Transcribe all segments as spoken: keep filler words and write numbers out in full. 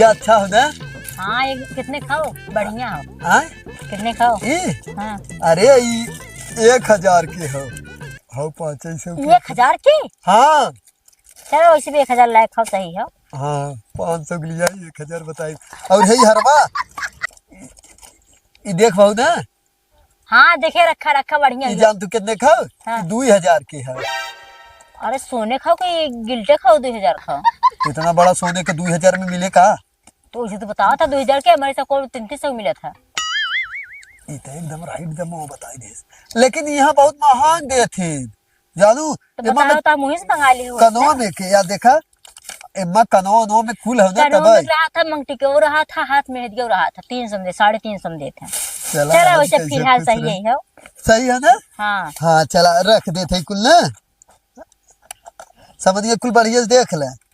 अच्छा हो ना? हाँ, एक कितने खाओ? बढ़िया हो। हाँ? कितने खाओ? ई? हाँ। अरे, ई एक हजार के हो। हो, पाँच सौ के। एक हजार के? हाँ। चलो, वैसे भी एक हजार लायक हो, सही हो। हाँ, पाँच सौ के लिया, एक हजार बताई। और है हरवा, ई देख भाऊ ना। हाँ, देखे रखा, रखा बढ़िया ई है। जान तू कितने खाओ? हाँ। दुई हजार के है। अरे, सोने खाओ कि गिल्टे खाओ, दुई हजार खाओ? इतना बड़ा सोने के दुई हजार में मिले का? तो उसे तो बतावा था, दुई हजार के हमारे सब को तीन तीन सौ मिला था। ई तो एकदम राइट दमो बताई देस। लेकिन यहाँ बहुत महंग देत ही। जानू, तो एमा बताओ, में तो मुँह से मंगा ली हो कनवा ना? में के, या देखा, एमा कनवा उनवा में कुल हो ना कनवा में तबे। रहा था, मंगटी के वो रहा था, हाथ में हदिया रहा था, तीन सौ में दे, साढ़े तीन सौ में देत है। चला, चला, आज वैसे कैसे फिलहाल खुश सही रहे। है हो। सही है ना? हाँ। हाँ, चला, रख देत है कुल ना। समझ गए, कुल बढ़िया से देख ले।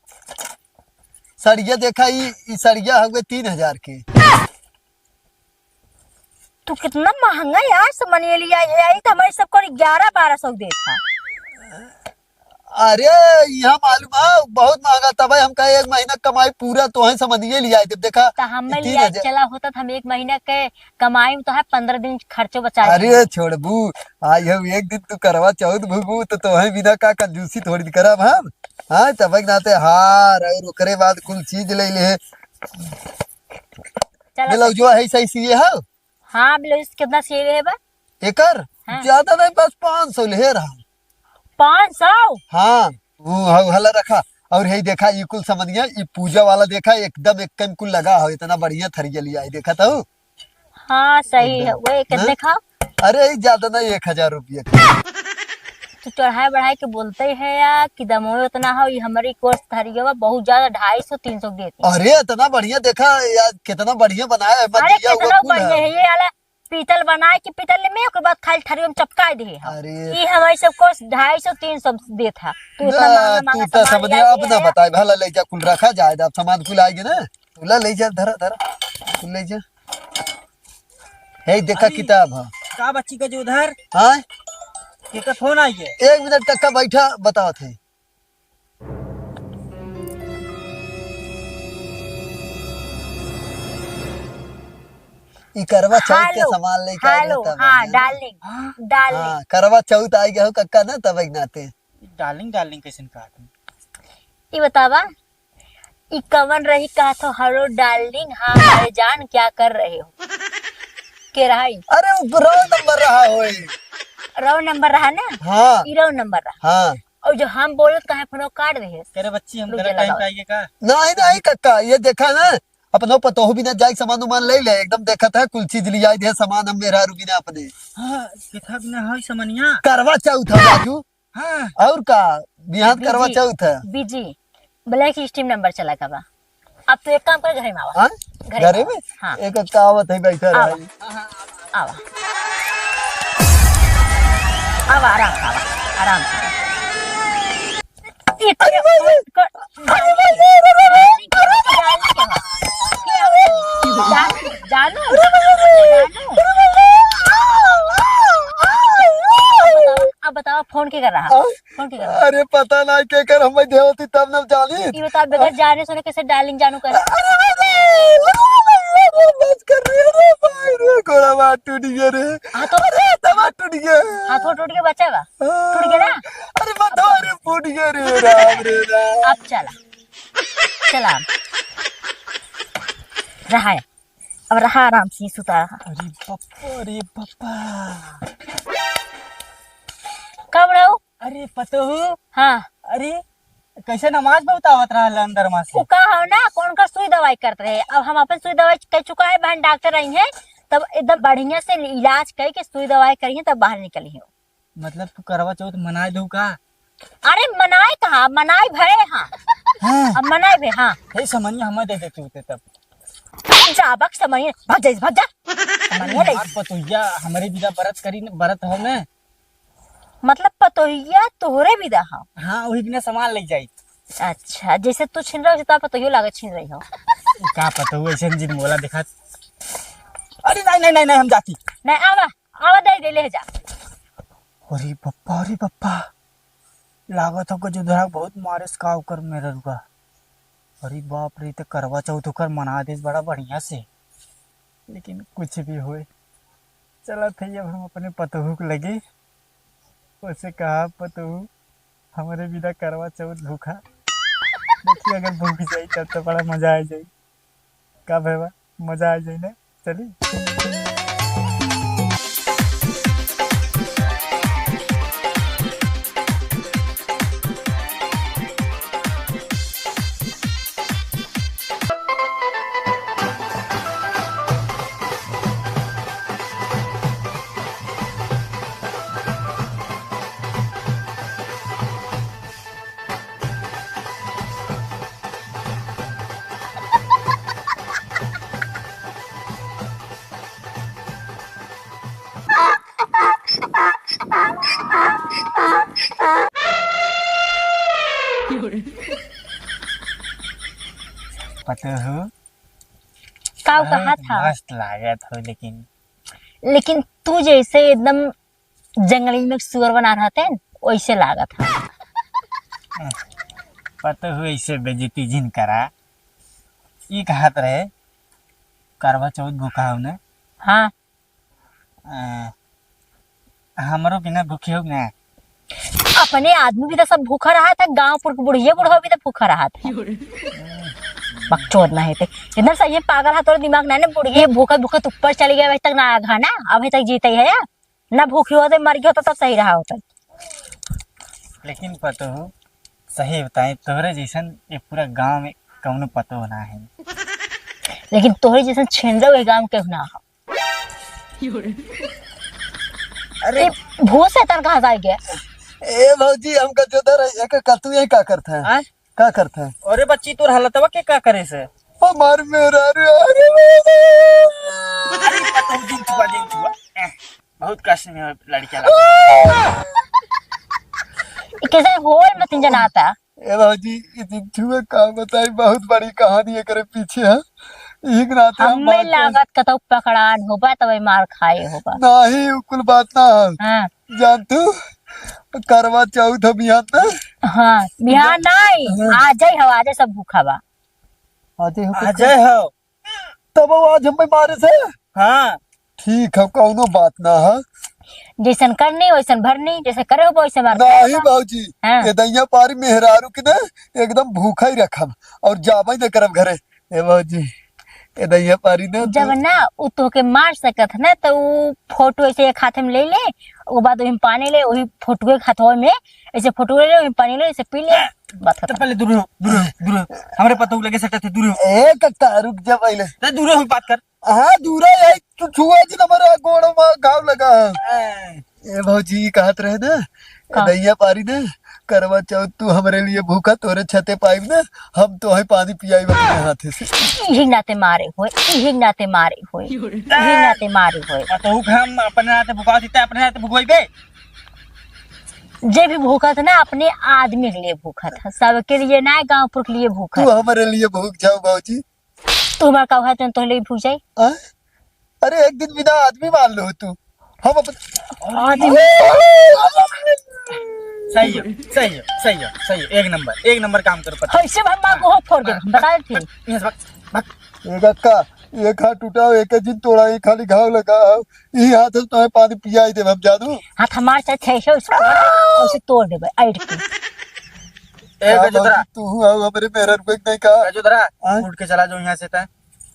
सड़िया देखा, ई, ई सड़िया हवे तीन हजार के। तू कितना महंगा यार समनिया लिया है, यही तो हमारे सबको ग्यारह बारह सौ देत है। अरे, यहाँ मालूम है, बहुत महंगा, तबे हम कहे एक महीना कमाई पूरा तो है समनिया लिया है। जब देखा, तो हमें तीन लिया हजार। चला होता तो हम एक महीना के कमाई में तो है पन्द्रह दिन खर्चो बचा लेंगे। अरे छोड़बू, आई हो एक दिन तू करवा चौथ भूबू तो तोहे बिना का कंजूसी थोड़ी करब हम। हाँ, तब के नाते हार और ओकरे बाद कुल चीज ले ले। चला ब्लाउजवा है सही सिए हो? हाँ, ब्लाउज कितना सिए है बा? एकर? हाँ। ज्यादा नहीं, बस पाँच सौ ले रहा। पाँच सौ? हाँ, वो हौ हला रखा। और यही देखा, ये कुल समझ गया, ये पूजा वाला देखा, एकदम एक कम कुल लगा हो, इतना बढ़िया थरिया लिया है, देखा तो? हाँ, सही एकदम। है। वो कितने हाँ? खाओ? अरे, ये ज्यादा ना, एक हजार रुपया का। तू चढ़ाए बढ़ाए के बोलते है या कि दमोए उतना हो, ये हमारी कोर्स थरिया बा, बहुत ज्यादा, ढाई सौ, तीन सौ देते। अरे, इतना बढ़िया देखा यार, कितना बढ़िया बनाया है, अरे, मटिया हुआ कितना कुल बढ़िया है। है ये वाला। पीतल बनाए के पीतल में, ओकर बाद खाली थरिया में चपकाए दे है। अरे। ये हमारे सब कोर्स ढाई सौ, तीन सौ देत है। तू इतना ना, महंगा, महंगा तू तो सामान समझ ले अब आए ना है। बताए, भला ले जा, कुल रखा जाए, अब सामान कुल आएगी ना, तू ला ले जा, धरा, धरा, तू ले जा। हे देखा अरे, किताब है। का बच्ची का जो उधर? हाँ? केकर फोन आई है? एक मिनट कक्का बैठा, बतावत है। ई करवा चौथ के हेलो, सामान लेके आ गया हेलो, तब हाँ, ना। डार्लिंग, हाँ? डार्लिंग। हाँ, करवा चौथ आ गया हो कक्का ना, तब एक नाते। डार्लिंग, डार्लिंग कैसन कहा तुम? ई बतावा, ई कवन रही कहा तो, "हेलो डार्लिंग, हाँ हमारे जान, क्या कर रहे हो?" के रहा ई? अरे, वो रॉन्ग नंबर रहा होई। रॉन्ग नंबर रहा ना? हाँ। ई रॉन्ग नंबर रहा। हाँ। और जो हम बोलत कहे फोन काट दे। करे बच्ची, हम रुक गलत जा, टाइम लगाओ। पे आइए का? नहीं, नहीं कक्का, ये देखा ना, अपनो पतोह बिना जाए सामान उमान ले ले, एकदम देखत है, कुल चीज लियाई दे सामान हम मेहरारू बिना अपने। हाँ, देखा बिना है सामानिया। करवा चौथ है राजू। हाँ। और का, बिहान बिजी, करवा चौथ है। बिजी, ब्लैक स्ट्रीम नंबर चला गवा। अब तो एक काम कर, घरे में आवा। हाँ? घरे घरे में में? आवा। हाँ। एक कक्का आवत है, बैठा आवा। रहा। आवा। आवा, आराम से आवा, आराम से आवा। ये तो अरे भाई, फोन कर, अरे भाई, अरे भाई, अरे भाई, अरे भाई, अरे भाई। जानू, जानू, अरे भाई, अरे भाई, जानू। अरे भाई, अरे भाई। अब बताओ, अब बताओ, फोन के कर रहा? हाँ? फोन के कर रहा? अरे पता ना के कर, हम देवती तब न जानी। ये बताओ, बगैर जाने सुने कैसे डार्लिंग जानू करे? अरे भाई, अरे भाई, अरे बस कर रे, अरे भाई रे, गोड़ा बात टूट गया रे। हाँ तो अरे, तवा टूट गया। हाथों टूट के बचा बा? हाँ। टूट गया ना? अरे, बता रे, फूट गया रे, राम रे राम। अब चला, चला, रहा है, अब रहा आराम से, सुता रहा। अरे बप्पा, अरे बप्पा। कब रहो? अरे पतोहू। हाँ। अरे, कैसे नमाज बहुत आवत रहा अंदर में से। उ का हो ना, कौन का सुई दवाई करत रहे। अब हम अपन सुई दवाई कर चुका है, बहन डॉक्टर आई है, तब एकदम बढ़िया से इलाज करके सुई दवाई करी है, तब बाहर निकली है। मतलब तू करवा चौथ मनाए दो का? अरे मनाए कहाँ, मनाए भरे हाँ। हाँ। अब मनाए भे, हाँ। हे समनिया हमें दे दे तू ते तब। जाबक समनिया, भाग जा, भाग जा। समनिया ले। यार पतोहिया हमरे बिना बरत करी न, बरत हो न। मतलब पतोहिया तोहरे बिदा हो? हाँ, वही बिना सामान ले जाई। अच्छा, जैसे तू छीन रहा हो, तो पतोहियो लागत छीन रही हो। का पता हो, ऐसे जिन मोला दिखा। अरे नहीं, नहीं, नहीं, नहीं, हम जाती। नहीं, आवा, आवा, दे दे, ले जा। अरे बप्पा, अरे बप्पा, लागत हो कि जो धरा बहुत मारे से का ओकर मेरा रुका। अरे बाप रे, तो करवा चौथ ओकर मना देस बड़ा बढ़िया से। लेकिन कुछ भी होए, चलत है अब हम अपने पतोहू के लगे, ओसे कहा, "पतोहू, हमरे बिना करवा चौथ भूखा।" देखिए, अगर भूख जाई तब तो बड़ा मजा आ जाई। का भैया, मजा आ जाई ना? चली। पतोहू, का अरे, कहा था? मस्त लागत हो, लेकिन लेकिन तू जैसे एकदम जंगली में सुअर बना रहते हैं, वैसे लागत है। पतोहू, ऐसे बेइज्जती जिन करा। ई कहत रहे, करवा चौथ भूखा हो ना? हाँ। अ, हमरो बिना भूखे हो ना? अपने आदमी भी तो सब भूखा रहा था, गांव पुर के बुढ़िया बुढ़वा भी तो भूखा रहा था। बकचोद ना है ते। इतना सही है, पागल है तोर दिमाग ना, ने बुढ़िया भूखा भूखा तो ऊपर चली गई, अभी तक ना आया खाना, अभी तक जीते ही है या? ना भूखी होते, मर गई होता तब सही रहा होता। लेकिन पतोहू, सही बताएं, तोहरे जैसन ये पूरा गांव में कौनो पतोह ना है। लेकिन तोहरे जैसन छेंदो ये गांव के ना हो। अरे ए, भूत शैतान कहाँ जाए गया? ए भौजी, हमका जो दर है, एक का तू यही का करत है? आय? का करत है? अरे बच्ची, तोर हालतवा के का करे से? हमार मेहरारू, अरे बाबा। अरे पतोहू, जिन छुआ, जिन छुआ। एह, बहुत कष्ट में हो लड़किया लगा। कैसे होल मतिन जनाता? ए भौजी, ई जिन छुआ का बताई, बहुत बड़ी कहानी एकरे पीछे है। एक रात हम हमें माँ के लागत कतौ पकड़ान होबा, तब मार खाए होबा। नहीं, उ कुल बात ना है। हाँ। जान तू, करवा चौथ हम यहाँ पे। हाँ, बिहान नहीं, हाँ। आजै हो, आजै सब भूखा बा। आजै हो, आजै हो। तब वो आज हम पे मारे से? हाँ। ठीक है, कौनो बात ना है। जैसन करनी, वैसन भरनी, जैसे करे हो, वैसे मार नहीं खाए। भौजी, हाँ। ये दैया पारी मेहरारू के ना एकदम भूखा ही रखब और जाबे न करब घरे। ए भौजी, ए दैया पारी ना तू जब ना उ तोहके मार सकत है ना, तो उ फोटो ऐसे एक हाथ में ले ले, ओकर बाद ओहिम पानी ले, वही फोटो के हाथवा में ऐसे फोटो ले ले, ओहिम पानी ले, ऐसे पी ले, बात तो खत्म। पहले दूर हो, दूर हो, दूर हो। हमरे पतोहू लगे सटत है, दूर हो। ए कक्का, रुक जा पहले। तो दूर हो, बात कर। हाँ, दूर है, तू छुआ जी, हमारा गोड़ में घाव लगा है। ए। ए भौजी, कहत रहे ना, का? दैया पारी ना, करवा चौथ तू हमरे लिए भूखा, तोरे छते पाइब ना, हम तोहे पानी पियाइब अपने हाथे से। इही नाते मारे होए, इही नाते मारे होए, इही नाते मारे होए। पतोहू के हम अपने नाते भुखावत ही, ते अपने नाते भुखवाइबे। जे भी भूखत है ना, अपने आदमी के लिए भूखत है, सबके लिए ना, गाँव पुर के लिए भूखत। तू हमरे लिए भूख जाओ भौजी। तू हमार का है, तू तोहले भी भूख जाई। आ? अरे, एक दिन बिना आदमी मान लो तू। हम अपन आदमी। सही है, सही है, सही है, सही है। एक नंबर, एक नंबर काम कर पता। ऐसे भाई माँ को हो फोड़ दे, बता दे फिर। Yes, बक, बक। एक अक्का, एक हाथ टूटा, एक दिन तोड़ा, एक खाली घाव लगा हो। ई हाथ से तुम्हें पानी पियाई देब हम, जानू। हाथ हमार से छह सौ, उसको ऐसे तोड़ देबे, ऐड के। ए, का गजोधरा। बाबू, तू हूँ, आओ, हमरे मेहरन को एक नहीं कहा। गजोधरा, हाँ? उठ के चला जाओ यहाँ से, तय।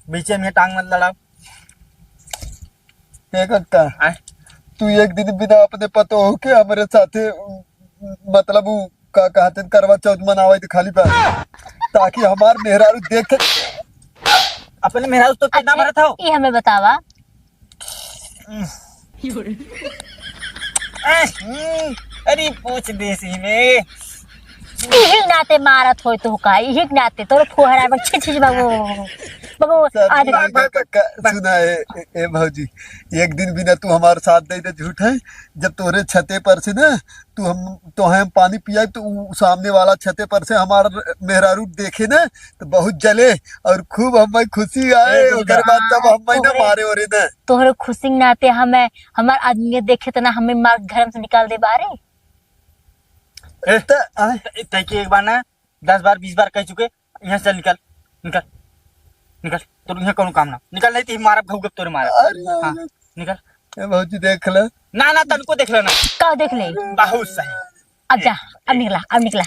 बीचे में टांग मत लड़ाओ। ए कक्का, आय? तू एक दिन बिना अपने पतोह के हमरे साथे, मतलब, उ का कहते हैं, करवा चौथ मनावे तो खाली बा, ताकि हमार मेहरारू देखे। अपने मेहरारू तो कितना अच्छा, मरत हो? ये हमें बतावा। हम्म। अरे पूछ देसी में। इही नाते मारत होय तो का, इही नाते तोर फोहरा में छिछ छिछ बाबू। बाबू, सब आज ठीक है, कक्का, सुना है, ए, ए भौजी, एक दिन बिना तू हमार साथ दे दे, झूठ है, जब तोरे छते पर से ना, तू हम, तोहे हम पानी पियाई, तो उ सामने वाला छते पर से हमार मेहरारू देखे ना, तो बहुत जले और खूब हमें खुशी आए। ए, ओकर बाद तब हमें ना तोहरे मारे ओरे ना। तोहरे खुशी के नाते हमें, हमार आदमी देखे तो ना हमें मार घर में से निकाल दे बारे। ए, त, आए। त, तै के एक बार ना दस बार बीस बार कह चुके, यहाँ से चल, निकल, निकल, निकल। तोर यहाँ कौनो काम ना, निकल, नहीं तो मारब, घाव तोरे मारब। अरे, हाँ, अरे। निकल। ए भौजी, देख ले। ना, ना, तनको देख लेना। का देख ले? बहुत सही। अब जा, अब निकला, अब निकला,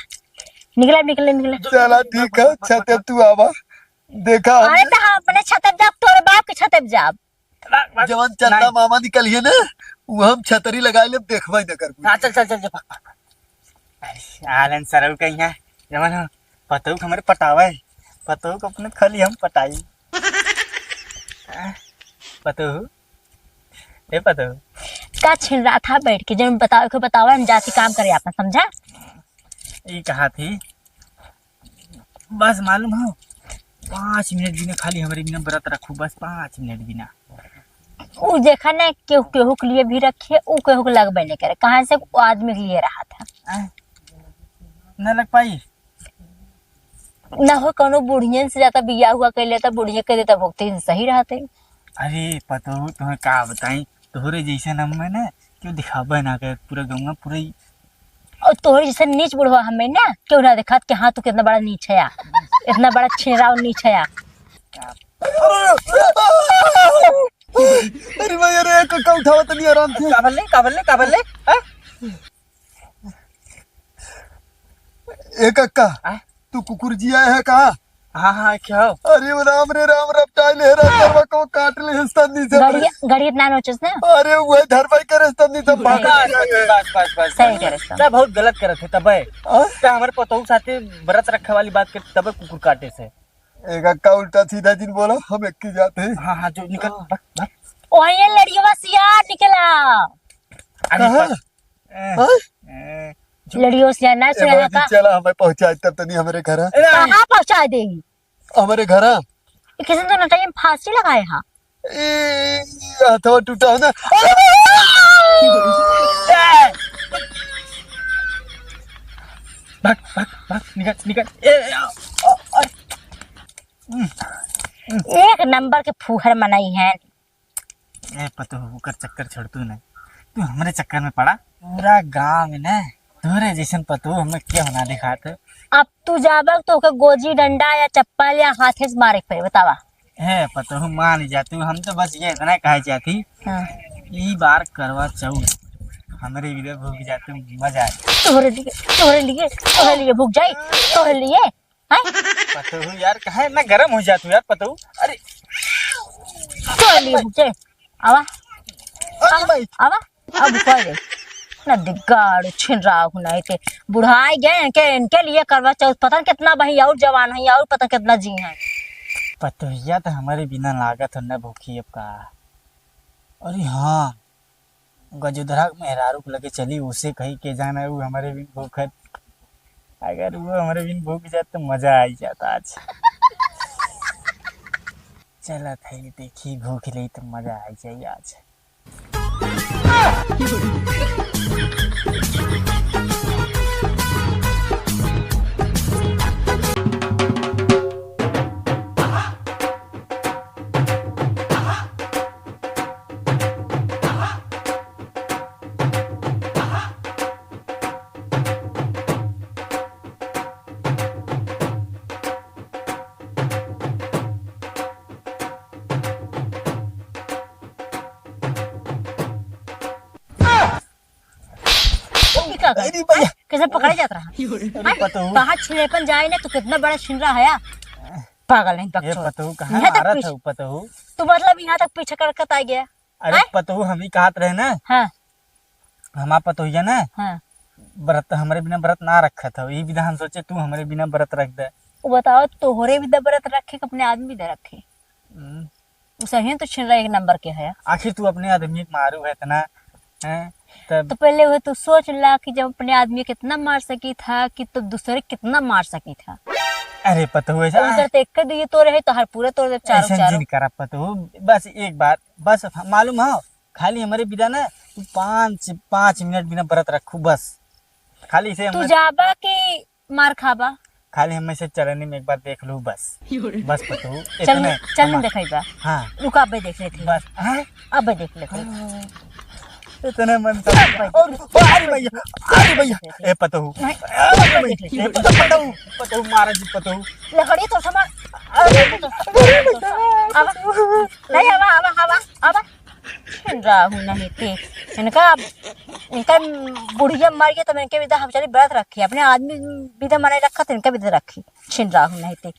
निकला, निकला, निकला। चला, ठीक है, छते तू आवा, देखा अरे, हमने। तो हम अपने छते जाब, तोरे बाप के छते जाब। बा-, बा-, जवन चंदा नहीं। मामा निकलिए ना, वो हम छतरी लगा लेब, देखबे न करबू। हाँ, चल, चल, चल, चल, भाग, भाग, भाग। अरे, आलन सरऊ कहीं है, जवन हम पतोहू के हमरे पटावे, पतोहू के अपने खाली हम पटाई। पतोहू, ए पतोहू। का छिन रहा था बैठ के, जब बतावे के बतावे, हम जाती काम करे आपन, समझा? ई कहा थी, बस मालूम हो, पाँच मिनट बिना खाली हमरे बिना व्रत रखू, बस पाँच मिनट बिना। उ देखा ना, केहू, केहू के लिए भी रखे, उ केहू के लगबे नहीं करे, कहाँ से वो आदमी के लिए रहा था। आय, न लग पाई। ना हो, कौनो बुढ़ियन से जाता बियाह हुआ कर लेता, बुढ़िया कर देता, भुगते दिन सही रहते। अरे पतोहू, तुम्हें का बताई, तोहरे जैसन हमें ना क्यों दिखावे ना करे, पूरा गौवा पूरा ही। और तोहरे जैसन नीच बुढ़वा हमें ना क्यों ना दिखात कि हाँ, तू कितना बड़ा नीच है, इतना बड़ा छेरा और नीच है। अरे भाई, अरे, एक कक्का उठावा तनी आराम से। का बल्ले, का बल्ले, का बल्ले? हाँ? ए कक्का, आ? तू कुकुर जी आया है का? हाँ, हाँ, क्या हो? अरे वो राम रे राम, रपटाइल है रे, करवा को काट ले, इस तन्नी से गड़ी, गड़ी इतना नोचस ना। अरे वो धरवाई करे, इस तन्नी से भाग। बस, बस, बस, बस, सही बस। करे, सही। तब बहुत गलत करत है, तब है। आ? तब हमारे पतोहू साथे व्रत रखे वाली बात करते, तब कुकुर काटे से। ए कक्का, उल्टा सीधा जिन बोला, हम एक ही जाते हैं। हाँ, हाँ, जो निकल, हाँ। भाग, भाग। ओए, ये लड़ियवा सियार निकला। अरे कहाँ? पर-, ए, हाँ? ए, जो लड़ियो सियार ना ए, सुना भाई जी, का? चला, हमें पहुँचाए तब तनी हमरे घर। ए, कहाँ पहुँचाए दे? हमरे घर। ये किसी तो नटाई में फांसी लगाए हा। ए, हथवा टूटा है ना। अरे! भाग, भाग, भाग, निकल, निकल। ए, ए, आ, आ, आ। एक नंबर के फूहर मनई है। ए पतोहू, ओकर चक्कर छोड़ तू ना, तू हमरे चक्कर में पड़ा। पूरा गांव में ना तोहरे जैसन पतोहू हमें केहू ना दिखात है। अब तू जाबक तो ओके गोजी डंडा या चप्पल या हाथे से मारे के पड़े, बतावा। हे पतोहू, मान जा तू, हम तो बस ये इतना कहे चाहती, हाँ। ई बार करवा चौथ हमरे इधर भूख जाते, मजा आए। तोहरे लिए, तोहरे लिए, तोहरे लिए भूख जाई, तोहरे लिए। हैं? पतोहू यार, काहे इतना गरम हो जात हो यार पतोहू? अरे। चल ये बुझे। आवा। अरे भाई। आवा। अब कह दे। ना दिगाड़ छिन रहा हूँ, नहीं ते बुढ़ाई गए इनके, इनके लिए करवा चौथ। पता नहीं कितना बही और जवान है और पता कितना जी हैं। पतोहिया तो हमारे बिना लागत है न भूखी अब का। अरे हाँ, गजोधरा के मेहरारू के लगे चली, उसे कही के जाना, उ हमरे बिन भूखत। अगर वो हमरे बिन भूख जात तो मजा आई जात आज। चलत है, देखी भूख ले तो मजा आई जाई आज। ई का करे? अरे भैया। कैसे पकड़े जात रहा? अरे हैं? पतोहू। कहाँ छिड़ेपन जाए ना, तू कितना बड़ा छिनरा है यार। पागल नहीं, ये बकचोद। पतोहू कहाँ यहाँ तक मारत पीछे है पतोहू? तू मतलब यहाँ तक पीछे करकत आ गया? अरे हैं? पतोहू, हम ही कहत रहे ना। हाँ। हमार पतोहिया ना, हाँ। व्रत, हमरे बिना व्रत ना रखत हो, ई विधा हम सोचे तू हमरे बिना व्रत रख दे। वो बताओ, तोहरे बिना व्रत रखे कि अपने आदमी बिना रखे? हम्म। उ सही तो छिनरा एक नंबर के है। आखिर तू अपने आदमी के मारू है इतना, हैं? तब तो पहले वो तू सोच ला कि जब अपने आदमी के इतना मार सकी था कि तो दूसरे कितना मार सकी था। अरे पतोहू, ऐसा उनकर तो एक के दुइये तोरे है, तो हर पूरे तोड़ दे चारों ऐसा चारों। जिन करा पतोहू, बस एक बार, बस मालूम हो, खाली हमरे बिना ना तू पाँच, पाँच मिनट बिना व्रत रखू बस। खाली इसे तू हमरे जाबा कि मार खाबा? खाली हम ऐसे चलनी में एक बार देख लू बस। बस पतोहू, चल, इतने चल हमार देखाई बा। हाँ। रुका, अबे देख लेते हैं। बस, हाँ? अबे देख लेते हैं। हाँ। इतने मन था। और अरे भैया, अरे भैया, ए पतहू, अरे भैया, ए पतहू, पतहू, पतहू मारा जी पतहू। लकड़ी तो समा, अरे भैया, आवा, नहीं आवा, आवा, आवा, आवा। राहु नहीं थे इनका, इनका बुढ़िया मर गया तो इनके विदा हम चली व्रत रखी, अपने आदमी विदा मनाई रखा तो इनका विदा रखी। छिन राहु नहीं थे।